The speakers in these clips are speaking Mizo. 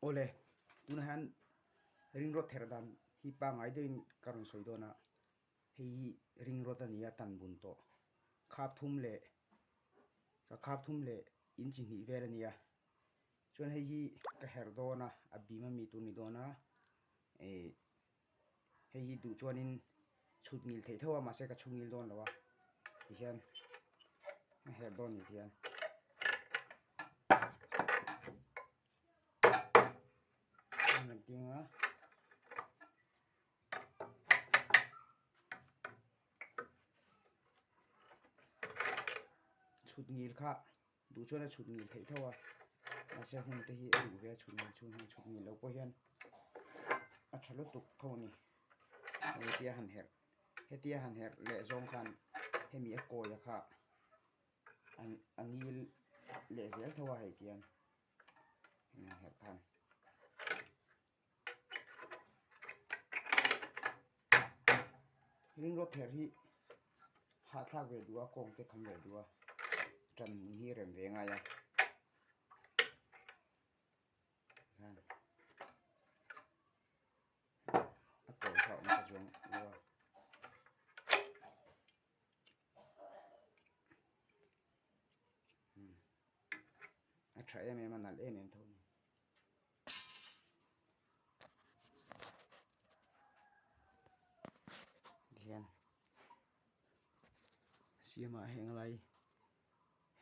Awle, tunah hian ring rawt ther dan hi pangngai deuhin ka rawn sawi dawn a, hei hi ring rawt a ni a tan bun tawh. Khap thum leh ka khap thum leh in chi hnih vel a ni a, chuan hei hi ka herh dawn a, a bim a mi tur ni dawn a, eh hei hi duh chuanin chhut ngil theih tho a mahse ka chhut ngil dawn lo a tihian a herh dawn ni tihian. An ding a chhut ngil kha duh chuan a chhut ngil theih tho a mahse hun te hi a duh ve a chhut ngil chhung hian chhut ngil loh pawh hian a tha lutuk tho a ni hetia han herh hetia han herh leh zawng khan hemi a kawi a kha a ngil leh zel tho a hei tihian herh khan. Ring rawt ther hi hahthlak ve duh a kawng te kham ve duh a tan hi rem ve ngai a. A kawi kha a awm ta chuang lo a. A tha em em a nalh em em tho a ni. Tihian siamah heng lai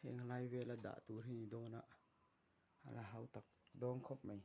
heng lai vela dah tur hi a ni dawn a a la hau tak dawn khawp mai.